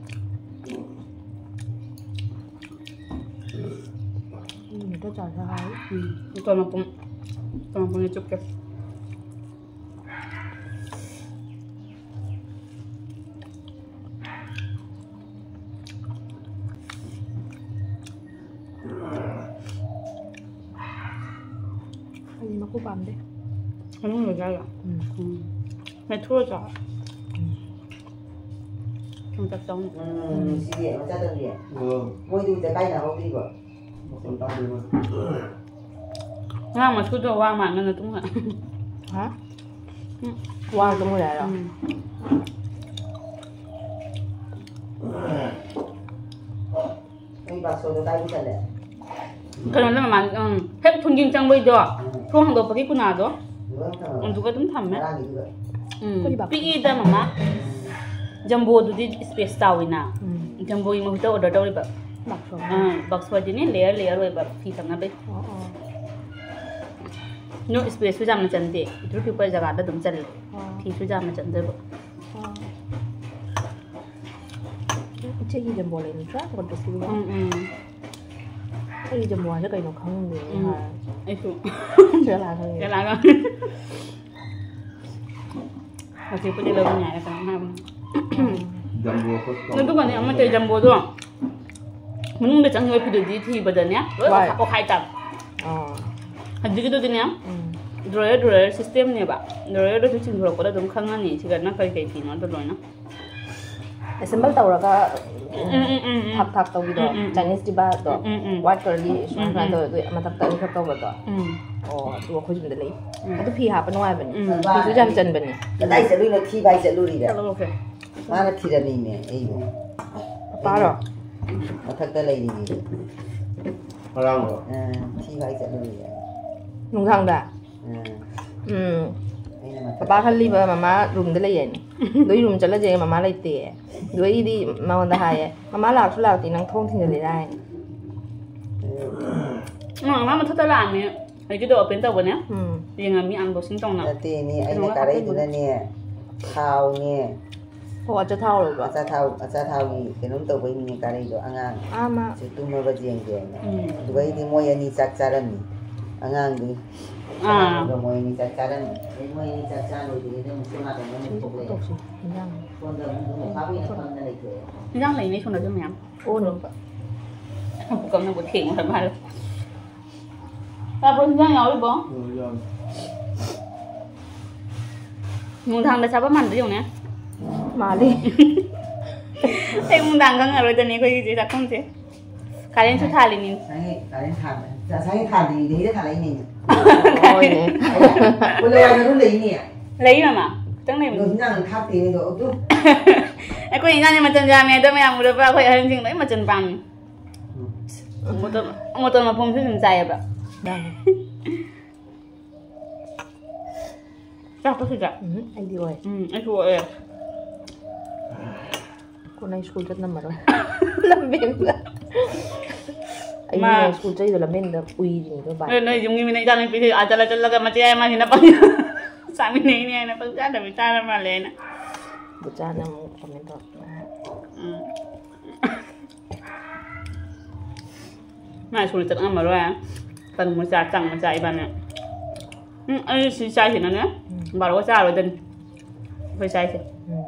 ꯎꯝ, ꯑꯗꯨ ꯆꯥꯔꯒ ꯍꯥꯏ꯫ ꯎꯝ, ꯇꯣ ꯃꯄꯨꯝ, ꯇꯣ ꯃꯄꯨꯝꯗꯤ ꯆꯨꯞꯀꯦ꯫ ꯑꯩꯗꯤ ꯃꯀꯨ ꯄꯥꯝꯗꯦ꯫ ꯃꯅꯨꯡꯗ ꯆꯥꯏꯔꯣ? ꯎꯝ꯫ ꯎꯝ꯫ ꯃꯦꯠꯊꯣꯛꯑ ꯆꯥꯎ꯫ ꯎꯝ꯫ ꯌꯣꯡꯆꯥꯛ ꯆꯥꯎꯅ꯫ ꯎꯝ, ꯁꯤꯗꯤ ꯃꯆꯥ ꯇꯧꯔꯤꯌꯦ꯫ ꯎꯝ꯫ ꯃꯣꯏꯗꯤ ꯎꯗ ꯀꯥꯏꯅ ꯍꯧꯗ꯭ꯔꯤꯕꯣ? ꯃꯈꯣꯟ ꯇꯥꯗꯦꯕ꯫ ꯑꯉꯥꯡ ꯃꯆꯨꯗꯣ ꯋꯥ ꯃꯥꯟꯒꯅꯨ ꯇꯨꯝꯒ꯫ ꯍꯥ? ꯎꯝ꯫ ꯋꯥ ꯇꯨꯝꯒ꯭ꯔꯦ ꯍꯥꯏꯔꯣ? ꯎꯝ꯫ ꯅꯣꯏ ꯕꯥꯁꯣꯗꯣ ꯀꯥꯏ ꯄꯨꯁꯜꯂꯦ? ꯀꯩꯅꯣꯗ ꯃꯃꯥꯡ, ꯎꯝ, ꯍꯦꯛ ꯊꯣꯡꯖꯤꯟ ꯆꯪꯕꯩꯗꯣ, ꯎꯝ꯫ ꯊꯣꯡ ꯍꯥꯡꯗꯣꯛꯄꯒꯤ ꯀꯨꯅꯥꯗꯣ, ꯑꯗꯨꯒ ꯑꯗꯨꯝ ꯊꯝꯃꯦ꯫ ꯑꯗꯨꯒ ꯑꯗꯨꯝ ꯊꯝꯃꯦ꯫ ꯉꯔꯥꯡꯒꯤꯗꯨꯒ꯫ ꯎꯝ, ꯀꯔꯤꯕ? ꯄꯤꯛꯏꯗ ꯃꯃꯥ꯫ ꯎꯝ꯫ ꯖꯝꯕꯣꯗꯨꯗꯤ space ꯆꯥꯎꯋꯤꯅ꯫ ꯎꯝ꯫ ꯖꯝꯕꯣꯒꯤ ꯃꯍꯨꯠꯇ order ꯇꯧꯔꯤꯕ꯫ ꯕꯥꯛꯁꯣ꯫ ꯑꯥ, ꯕꯥꯛꯁꯣꯗꯤꯅꯦ layer layer ꯑꯣꯏꯕ ꯐꯤ ꯊꯝꯅꯕꯩ꯫ ꯑꯣ, ꯑꯣ꯫ ꯅꯣ ꯏꯁꯄꯦꯁꯁꯨ ꯌꯥꯝꯅ ꯆꯟꯗꯦ, ꯄꯤꯛꯇ꯭ꯔꯨ ꯄꯤꯛꯄ ꯖꯒꯥꯗ ꯑꯗꯨꯝ ꯆꯜꯂꯦ꯫ ꯑꯣ꯫ ꯐꯤꯁꯨ ꯌꯥꯝꯅ ꯆꯟꯗꯦꯕ꯫ ꯑꯣ꯫ ꯏꯆꯦꯒꯤ ꯖꯝꯕꯣ ꯂꯩꯅꯗ꯭ꯔꯥ? ꯀꯣꯟꯇ꯭ꯔꯣꯁꯤꯒꯤꯗꯣ? ꯎꯝ, ꯎꯝ꯫ ꯑꯩꯒꯤ ꯖꯝꯕꯣ ꯍꯥꯏꯁꯦ ꯀꯩꯅꯣ ꯈꯪꯗꯦ꯫ ꯎꯝ꯫ ꯑꯩꯁꯨ꯫ ꯁꯤꯗ ꯂꯥꯛꯑ ꯈꯪꯉꯦ꯫ ꯁꯤꯗ ꯂꯥꯛꯑꯒ꯫ ꯍꯧꯖꯤꯛꯄꯨꯗꯤ ꯂꯧꯕ ꯌꯥꯔꯦ, ꯀꯅꯥꯝ ꯍꯥꯏꯕꯅꯣ꯫ ꯖꯝꯕꯣ ꯈꯣꯠꯄ ꯑꯗꯨꯒꯅꯦ, ꯑꯃ ꯀꯩ ꯖꯝꯕꯣꯗꯣ ꯃꯅꯨꯡꯗ ꯆꯪꯉꯤꯕ ꯐꯤꯗꯨꯗꯤ ꯊꯤꯕꯗꯅꯦ ꯂꯣꯏ ꯋꯥꯏ꯫ ꯑꯣꯈꯥꯏ, ꯑꯣꯈꯥꯏ ꯇꯥꯕ꯫ ꯑꯥ꯫ ꯍꯧꯖꯤꯛꯀꯤꯗꯨꯗꯤꯅꯦ, ꯎꯝ꯫ ꯗ꯭ꯔꯣꯌꯔ, ꯗ꯭ꯔꯣꯌꯔ ꯁꯤꯁꯇꯦꯝꯅꯦꯕ꯫ ꯗ꯭ꯔꯣꯌꯔꯗꯨꯁꯨ ꯆꯤꯡꯊꯣꯔꯛꯄꯗ ꯑꯗꯨꯝ ꯈꯪꯉꯅꯤ ꯁꯤꯗꯅ ꯀꯔꯤ ꯀꯩ ꯐꯤꯅꯣꯗꯣ ꯂꯣꯏꯅ꯫ ꯑꯦꯁꯦꯝꯕꯜ ꯇꯧꯔꯒ ꯎꯝ, ꯎꯝ, ꯎꯝ, ꯎꯝ꯫ ꯊꯥꯛ ꯊꯥꯛ ꯇꯧꯕꯤꯗꯣ, ꯎꯝ, ꯎꯝ, ꯎꯝ꯫ ꯆꯥꯏꯅꯤꯁ ꯗꯤꯕꯥꯗꯣ, ꯎꯝ, ꯎꯝ, ꯎꯝ꯫ ꯋꯥꯏꯠ ꯀꯂꯔꯒꯤ ꯁꯨꯃꯥꯏꯅ ꯎꯝ, ꯁꯨꯃꯥꯏꯅ ꯎꯝ꯫ ꯇꯧꯔꯒ ꯑꯗꯨꯒꯤ ꯃꯊꯛꯇ ꯑꯅꯤꯈꯛ ꯇꯧꯕꯗꯣ꯫ ꯎꯝ꯫ ꯑꯣ, ꯑꯗꯨ ꯑꯩꯈꯣꯏ ꯌꯨꯝꯗ ꯂꯩ꯫ ꯎꯝ꯫ ꯑꯗꯨ ꯐꯤꯁꯨ ꯌꯥꯝ ꯆꯟꯕꯅꯦ꯫ ꯀꯗꯥꯏ ꯆꯠꯂꯨꯏꯅꯣ? ꯊꯤꯕ ꯍꯥꯏ ꯆꯠꯂꯨꯔꯤꯔ? ꯆꯠꯂꯣ, ꯑꯣꯀꯦ꯫ ꯃꯥꯅ ꯊꯤꯔꯝꯃꯤꯅꯦ ꯑꯩꯕꯨ꯫ ꯄꯄꯥꯔꯣ? ꯃꯊꯛꯇ ꯂꯩꯔꯤꯅꯦ꯫ ꯉꯔꯥꯡꯂꯣ? ꯑ, ꯊꯤꯕ ꯍꯥꯏ ꯆꯠꯂꯨꯔꯤꯔ? ꯅꯨꯡꯗꯥꯡꯗ? ꯎꯝ꯫ ꯎꯝ꯫ ꯑꯩꯅ ꯃꯊꯛ ꯄꯄꯥ ꯈꯜꯂꯤꯕ ꯃꯃꯥ ꯔꯨꯝꯗ ꯂꯩꯌꯦꯅꯦ꯫ ꯑꯗꯨꯏ ꯔꯨꯝ ꯆꯠꯂꯁꯦ, ꯃꯃꯥ ꯂꯩꯇꯦ꯫ ꯑꯗꯨ ꯑꯩꯗꯤ ꯃꯉꯣꯟꯗ ꯍꯥꯏꯌꯦ, "ꯃꯃꯥ ꯂꯥꯛꯁꯨ ꯂꯥꯛꯇꯦ, ꯅꯪ ꯊꯣꯡ ꯊꯤꯡꯖꯤꯜꯂꯤꯔꯥ?" ꯍꯥꯏꯅꯦ꯫ ꯎꯝ, ꯃꯥ ꯃꯊꯛꯇ ꯂꯥꯛꯑꯝꯃꯦ꯫ ꯑꯩꯒꯤꯗꯣ ꯑꯣꯄꯦꯟ ꯇꯧꯕꯅꯦ꯫ ꯎꯝ꯫ ꯌꯦꯡꯉꯝꯃꯤ, ꯑꯟꯕꯣꯛꯁꯤꯡ ꯇꯧꯅ꯫ ꯅꯠꯇꯦ, ꯃꯤ ꯑꯩꯅ ꯀꯩꯅꯣ ꯀꯥꯔꯛꯏꯗꯨꯅꯅꯦ, ꯊꯥꯎꯅꯦ꯫ ꯑꯣ, ꯑꯆꯥꯊꯥꯎ ꯑꯣꯏꯕ? ꯑꯆꯥꯊꯥꯎ, ꯑꯆꯥꯊꯥꯎꯒꯤ ꯀꯩꯅꯣꯝ ꯇꯧꯕꯩꯅꯤꯅꯦ ꯀꯥꯔꯛꯏꯗꯣ, ꯑꯉꯥꯡ꯫ ꯑꯥ, ꯃꯥ꯫ ꯁꯤ ꯇꯨꯝꯃꯕ ꯌꯦꯡꯒꯦ ꯍꯥꯏꯅ꯫ ꯎꯝ꯫ ꯑꯗꯨꯒ ꯑꯩꯗꯤ ꯃꯣꯏ ꯑꯅꯤ ꯆꯥꯛ ꯆꯥꯔꯝꯃꯤ꯫ ꯑꯉꯥꯡꯗꯤ ꯑꯥ꯫ ꯑꯗꯨꯒ ꯃꯣꯏ ꯑꯅꯤ ꯆꯥꯛ ꯆꯥꯔꯝꯃꯤ꯫ ꯑꯗꯩ ꯃꯣꯏ ꯑꯅꯤ ꯆꯥꯛ ꯆꯥ ꯂꯣꯏꯗ꯭ꯔꯤꯉꯩꯗ ꯑꯃꯨꯛ ꯁꯣꯝ ꯅꯥꯀꯟꯗ ꯑꯃꯨꯛ ꯊꯣꯛꯂꯛꯑꯦ꯫ ꯇꯧꯁꯤ, ꯏꯟꯖꯥꯡ꯫ ꯁꯣꯝꯗ ꯑꯃꯨꯛ ꯐꯥꯕꯤ ꯐꯝꯗꯅ ꯂꯩꯊꯣꯛꯑꯦ꯫ ꯏꯟꯖꯥꯡ ꯂꯩꯅꯦ ꯁꯣꯝꯗꯁꯨ ꯃꯌꯥꯝ꯫ ꯑꯣ, ꯂꯣꯝꯕ꯫ ꯄꯨꯀꯝꯅꯕꯨ ꯊꯦꯡꯉꯨ ꯍꯥꯏꯕ ꯃꯥꯜꯂꯦ꯫ ꯇꯥꯕ꯭ꯔꯣ? ꯍꯤꯟꯖꯥꯡ ꯌꯥꯎꯔꯤꯕꯣ? ꯎꯝ, ꯌꯥꯎꯔꯤ꯫ ꯅꯨꯡꯗꯥꯡꯗ ꯆꯥꯕ ꯃꯥꯟꯕ ꯌꯦꯡꯉꯨꯅꯦ꯫ ꯃꯥꯜꯂꯤ꯫ ꯑꯩ ꯅꯨꯡꯗꯥꯡ ꯈꯪꯉꯔꯣꯏꯗꯅꯦ ꯑꯩꯈꯣꯏꯒꯤꯁꯦ ꯆꯥꯛꯈꯨꯝꯁꯦ꯫ ꯀꯥꯂꯦꯟꯁꯨ ꯊꯥꯜꯂꯤꯅꯤ꯫ ꯉꯁꯥꯏꯒꯤ ꯀꯥꯂꯦꯟ ꯊꯥꯟꯕ-, ꯉꯁꯥꯏꯒꯤ ꯊꯥꯟꯗ꯭ꯔꯤꯉꯩꯗꯩꯗ ꯊꯥꯜꯂꯛꯏꯅꯦ꯫ ꯍꯣꯏꯅꯦ꯫ ꯀꯣꯂꯦꯋꯥꯏ ꯃꯅꯨꯡ ꯂꯩꯅꯦ꯫ ꯂꯩ ꯃꯃꯥ꯫ ꯈꯤꯇꯪ ꯂꯩꯕꯅꯤ꯫ ꯑꯗꯣ ꯍꯤꯟꯖꯥꯡ ꯊꯥꯛꯇꯦꯅꯦ ꯑꯗꯣ꯫ ꯑꯗꯨ꯫ ꯑꯩꯈꯣꯏ ꯏꯟꯖꯥꯡꯁꯦ ꯃꯆꯜ ꯌꯥꯝꯃꯦ ꯑꯗꯣ ꯃꯌꯥꯝ ꯎꯔꯕ ꯑꯩꯈꯣꯏ ꯑꯍꯟꯁꯤꯡ ꯂꯣꯏ ꯃꯆꯜ ꯄꯥꯝꯃꯤ꯫ ꯎꯝ꯫ ꯃꯣꯇꯣꯔ, ꯃꯣꯇꯣꯔ ꯃꯄꯣꯝꯁꯨ ꯑꯗꯨꯝ ꯆꯥꯏꯌꯦꯕ꯫ ꯆꯥꯛꯇꯣ ꯁꯤꯗ꯫ ꯎꯝ, ꯑꯩꯗꯤ ꯑꯣꯏ꯫ ꯎꯝ, ꯑꯩꯁꯨ ꯑꯣꯏ꯫ ꯀꯣꯟꯅ ꯑꯩ ꯁ꯭ꯀꯨꯜ ꯆꯠ ꯉꯝꯃꯔꯣꯏ꯫ ꯂꯝꯕꯦꯟꯗ꯫ ꯑꯩꯅ ꯃꯥ ꯁ꯭ꯀꯨꯜ ꯆꯠꯂꯤꯗꯣ ꯂꯝꯕꯦꯟꯗ ꯎꯏꯔꯤꯅꯦꯕ ꯕꯥꯏ꯫ ꯅꯣꯏ, ꯅꯣꯏ ꯌꯨꯝꯒꯤ ꯃꯤꯅ ꯏꯆꯥ ꯅꯨꯄꯤꯁꯦ ꯑꯥ ꯆꯠꯂ ꯆꯠꯂꯒ ꯃꯆꯦ ꯍꯥꯏ ꯃꯥꯁꯤꯅ ꯄꯪ-, ꯆꯥꯃꯤꯟꯅꯩꯅꯦ ꯍꯥꯏꯅ ꯄꯪꯆꯥꯗꯕꯤ ꯆꯥꯔ ꯃꯥꯜꯂꯦ ꯍꯥꯏꯅ꯫ ꯕꯨꯆꯥꯅ ꯑꯃꯨꯛ ꯀꯃꯦꯟ ꯇꯧꯔꯛꯇꯅ꯫ ꯎꯝ꯫ ꯃꯥ ꯁ꯭ꯀꯨꯜ ꯆꯠ ꯉꯝꯃꯔꯣꯏ꯫ ꯇꯟ ꯃꯆꯥ, ꯆꯥꯛ ꯃꯆꯥ ꯏꯕꯥꯅꯤ꯫ ꯎꯝ, ꯑꯩ ꯁꯤ ꯆꯥꯏꯁꯤꯅꯅꯦ, ꯎꯝ꯫ ꯕꯥꯔꯣꯒ ꯆꯥꯔꯣꯏꯗꯅꯤ꯫ ꯑꯩꯈꯣꯏ ꯆꯥꯏꯁꯦ꯫ ꯎꯝ꯫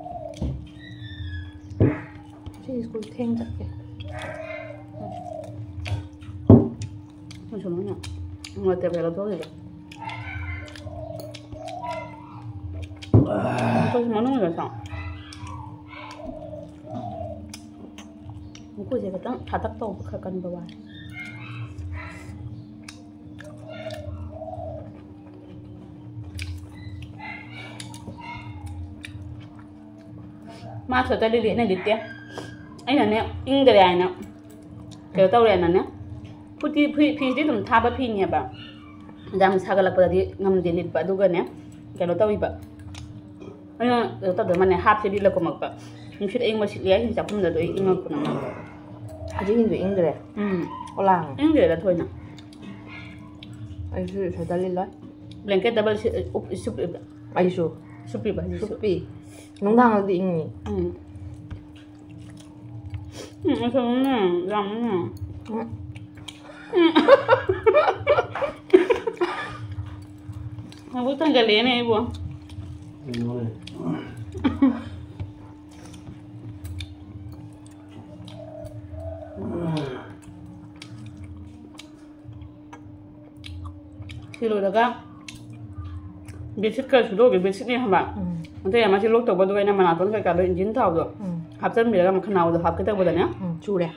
ꯁꯤ ꯁ꯭ꯀꯨꯜ ꯊꯦꯡ ꯆꯠꯀꯦ꯫ ꯑꯩꯈꯣꯏꯁꯨ ꯃꯣꯏꯅ ꯃꯣꯔꯣꯛ ꯑꯇꯦꯛꯄ ꯂꯧꯊꯣꯛꯈꯤꯕ꯫ ꯑꯩꯈꯣꯏꯁꯨ ꯃꯅꯨꯡꯗ ꯆꯥꯎ꯫ ꯃꯈꯨꯠꯁꯦ ꯈꯤꯇꯪ ꯊꯥꯇꯛ ꯇꯧꯕ ꯈꯔ ꯀꯟꯕ ꯋꯥꯅꯤ꯫ ꯃꯥ ꯁ꯭ꯋꯦꯇꯔꯗꯤ ꯂꯤꯠꯅ ꯂꯤꯠꯇꯦ꯫ ꯑꯩꯅꯅꯦ, ꯏꯪꯗꯔꯦ ꯍꯥꯏꯅ ꯀꯩꯅꯣ ꯇꯧꯔꯦꯅꯅꯦ, ꯐꯨꯔꯤꯠꯇꯤ, ꯐꯨꯔꯤꯠ, ꯐꯤꯁꯤꯗꯤ ꯑꯗꯨꯝ ꯊꯥꯕ ꯐꯤꯅꯦꯕ꯫ ꯌꯥꯝ ꯁꯥꯒꯠꯂꯛꯄꯗꯗꯤ ꯉꯝꯗꯦ ꯂꯤꯠꯄ꯫ ꯑꯗꯨꯒꯅꯦ, ꯀꯩꯅꯣ ꯇꯧꯔꯤꯕ, ꯑꯩꯅ ꯀꯩꯅꯣ ꯇꯧꯗꯕ ꯃꯥꯅꯦ, ꯍꯥꯞꯁꯦ ꯂꯤꯠꯂ ꯀꯨꯝꯃꯛꯄ꯫ ꯅꯨꯡꯁꯤꯠ ꯑꯏꯪꯕ ꯁꯤꯠꯂꯦ ꯍꯥꯏꯁꯤꯅ ꯆꯥꯛꯈꯨꯝꯗꯗꯣ ꯑꯩ ꯏꯪꯉꯛꯄꯅ ꯃꯥ꯫ ꯍꯧꯖꯤꯛ ꯏꯪꯁꯨ ꯏꯪꯗ꯭ꯔꯦ꯫ ꯎꯝ꯫ ꯄꯣꯂꯥꯡ꯫ ꯏꯪꯗ꯭ꯔꯦꯗ ꯊꯣꯏꯅ꯫ ꯑꯩꯁꯨ ꯁ꯭ꯋꯦꯇꯔ ꯂꯤꯠꯂꯣꯏ꯫ ꯕ꯭ꯂꯦꯡꯀꯦꯠ ꯗꯕꯜ ꯁꯤ-, ꯎꯞ-, ꯁꯨꯞꯄꯤꯕ꯫ ꯑꯩꯁꯨ꯫ ꯁꯨꯞꯄꯤꯕ ꯍꯧꯖꯤꯛꯁꯨ꯫ ꯁꯨꯞꯄꯤ꯫ ꯅꯨꯡꯗꯥꯡꯗꯗꯤ ꯏꯪꯉꯤ꯫ ꯎꯝ꯫ ꯎꯝ, ꯑꯁꯣꯝꯅꯅꯦ, ꯌꯥꯝꯅꯅꯦ꯫ ꯎꯝ꯫ ꯎꯝ꯫ ꯃꯕꯨꯛ ꯊꯟꯒꯠꯂꯛꯑꯦꯅꯦ ꯑꯩꯕꯨ꯫ ꯀꯩꯅꯣꯅꯦ꯫ ꯁꯤ ꯂꯣꯏꯔꯒ ꯕꯦꯗꯁꯤꯠ ꯈꯔ ꯁꯨꯗꯣꯛꯑꯒꯦ, ꯕꯦꯗꯁꯤꯠꯅꯦ ꯍꯥꯏꯕ꯫ ꯎꯝ꯫ ꯑꯇꯩ ꯑꯃ ꯁꯤ ꯂꯣꯛ ꯇꯧꯕ, ꯑꯗꯨꯒ ꯑꯩꯅ ꯃꯅꯥꯇꯣꯟ ꯀꯩꯀꯥꯗꯣ ꯏꯟꯖꯤꯟ ꯊꯥꯎꯗꯣ ꯎꯝ꯫ ꯍꯥꯞꯆꯤꯟꯕꯤꯔꯒ ꯃꯈꯅꯥꯎꯗꯣ ꯍꯥꯞꯀꯦ ꯇꯧꯕꯗꯅꯦ, ꯎꯝ꯫ ꯆꯨꯔꯦ꯫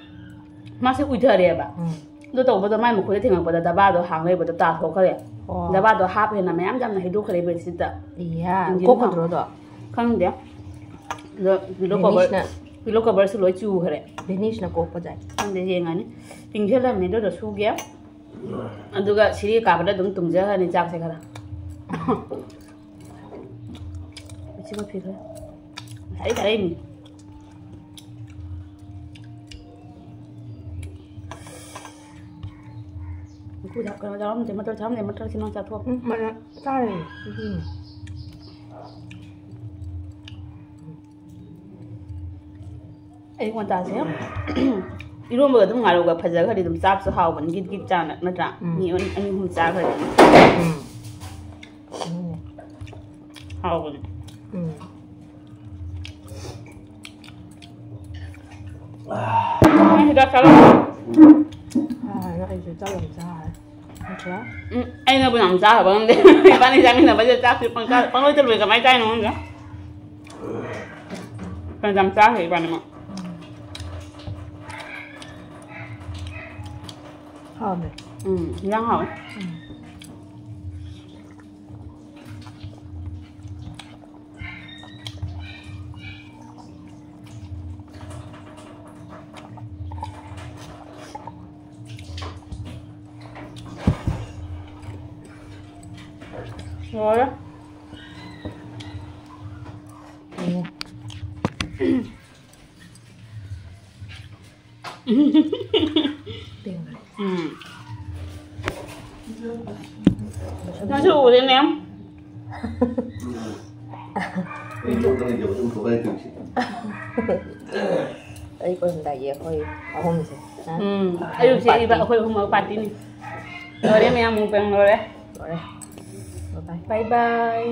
ꯃꯥꯁꯦ ꯎꯏꯊꯔꯦꯕ꯫ ꯎꯝ꯫ ꯑꯗꯨ ꯇꯧꯕꯗꯣ ꯃꯥꯏ ꯃꯈꯨꯠꯇ ꯊꯦꯡꯉꯛꯄꯗ ꯗꯕꯥꯗꯣ ꯍꯥꯡ ꯂꯩꯕꯗꯣ ꯇꯥꯊꯣꯛꯈ꯭ꯔꯦ꯫ ꯑꯣ꯫ ꯗꯕꯥꯗꯣ ꯍꯥꯞ ꯍꯦꯟꯅ ꯃꯌꯥꯝ ꯌꯥꯝꯅ ꯍꯩꯗꯣꯛꯈ꯭ꯔꯦ ꯕꯦꯗꯁꯤꯠꯇ꯫ ꯏꯌꯥ, ꯏꯟꯖꯤꯟ ꯊꯥꯎ꯫ ꯀꯣꯛꯀꯗ꯭ꯔꯣ ꯑꯗꯣ? ꯈꯪꯗꯦ꯫ ꯑꯗꯣ ꯄꯤꯂꯣ ꯀꯣꯚꯔ, ꯚꯦꯅꯤꯁꯅ꯫ ꯄꯤꯂꯣ ꯀꯣꯚꯔꯁꯨ ꯂꯣꯏ ꯆꯨꯈ꯭ꯔꯦ꯫ ꯚꯦꯅꯤꯁꯅ ꯀꯣꯛꯄ ꯖꯥꯠꯅꯤ꯫ ꯈꯪꯗꯦ, ꯌꯦꯡꯉꯅꯤ꯫ ꯏꯪꯁꯤꯜꯂꯝꯃꯦ, ꯑꯗꯨꯗꯣ ꯁꯨꯒꯦ꯫ ꯑꯗꯨꯒ ꯁꯤꯔꯤ ꯀꯥꯕꯗ ꯑꯗꯨꯝ ꯇꯨꯝꯖꯈ꯭ꯔꯅꯤ ꯆꯥꯛꯁꯦ ꯈꯔ꯫ ꯁꯤꯃ ꯐꯤ ꯈꯔ꯫ ꯉꯁꯥꯏ ꯊꯥꯔꯛꯏꯅꯤ꯫ ꯀꯩꯅꯣ ꯆꯥꯔꯝꯗꯦ, ꯃꯇꯔ ꯆꯥꯔꯝꯗꯦ, ꯃꯇꯔꯁꯤ ꯅꯪ ꯆꯥꯊꯣꯛ꯫ ꯎꯝ, ꯃꯇꯔ ꯆꯥꯔꯦ꯫ ꯎꯝ꯫ ꯑꯌꯨꯛ ꯉꯟꯇꯥꯁꯦ ꯏꯔꯣꯝꯕꯒ ꯑꯗꯨꯝ ꯉꯥꯔꯧꯒ ꯐꯖꯈ꯭ꯔꯗꯤ ꯑꯗꯨꯝ ꯆꯥꯕꯁꯨ ꯍꯥꯎꯕꯅꯤ, ꯒꯤꯠ ꯒꯤꯠ ꯆꯥꯅ, ꯅꯠꯇ꯭ꯔꯥ? ꯎꯝ꯫ ꯃꯤ ꯑꯅꯤ ꯑꯍꯨꯝ ꯆꯥꯈ꯭ꯔꯗꯤ꯫ ꯎꯝ꯫ ꯑꯗꯨꯅꯦ꯫ ꯍꯥꯎꯕꯅꯤ꯫ ꯎꯝ꯫ ꯅꯪ ꯍꯤꯗꯥꯛ ꯆꯥꯔꯝꯃꯣ꯫ ꯑꯥ, ꯑꯩꯁꯨ ꯆꯥꯛ ꯌꯥꯝ ꯆꯥꯔꯦ꯫ ꯅꯠꯇ꯭ꯔꯥ? ꯎꯝ, ꯑꯩꯅꯕꯨ ꯌꯥꯝ ꯆꯥꯈ꯭ꯔꯕ ꯈꯪꯗꯦ꯫ ꯏꯕꯥꯅꯤ ꯆꯥꯃꯤꯟꯅꯕꯁꯦ ꯆꯥꯛꯁꯦ ꯄꯪꯆꯥ, ꯄꯪꯂꯣꯏꯗ ꯂꯣꯏ, ꯀꯃꯥꯏꯅ ꯆꯥꯏꯅꯣ ꯈꯪꯗꯦ꯫ ꯐꯅꯌꯥꯝ ꯆꯥꯈ꯭ꯔꯦ ꯏꯕꯥꯅꯤꯃꯛ꯫ ꯎꯝ꯫ ꯍꯥꯎꯋꯦ꯫ ꯎꯝ, ꯏꯟꯖꯥꯡ ꯍꯥꯎꯋꯦ꯫ ꯎꯝ꯫ ꯂꯣꯏꯔꯦ꯫ ꯎꯝ꯫ ꯄꯦꯡꯕꯅꯦ꯫ ꯎꯝ꯫ ꯅꯪꯁꯨ ꯎꯔꯦ, ꯃꯦꯝ꯫ ꯑꯩ ꯀꯣꯏꯔꯝꯗꯥꯏꯒꯤ ꯑꯩꯈꯣꯏ ꯑꯍꯨꯝꯁꯦ, ꯅ? ꯎꯝ꯫ ꯑꯌꯨꯛꯁꯦ ꯄꯥꯔꯇꯤ꯫ ꯏꯕ ꯑꯩꯈꯣꯏ ꯑꯍꯨꯝꯃꯛ ꯄꯥꯔꯇꯤꯅꯤ꯫ ꯂꯣꯏꯔꯦ ꯃꯌꯥꯝ, ꯃꯨꯛꯕꯥꯡ ꯂꯣꯏꯔꯦ꯫ ꯂꯣꯏꯔꯦ꯫ ꯕꯥꯏ ꯕꯥꯏ꯫ ꯕꯥꯏ ꯕꯥꯏ꯫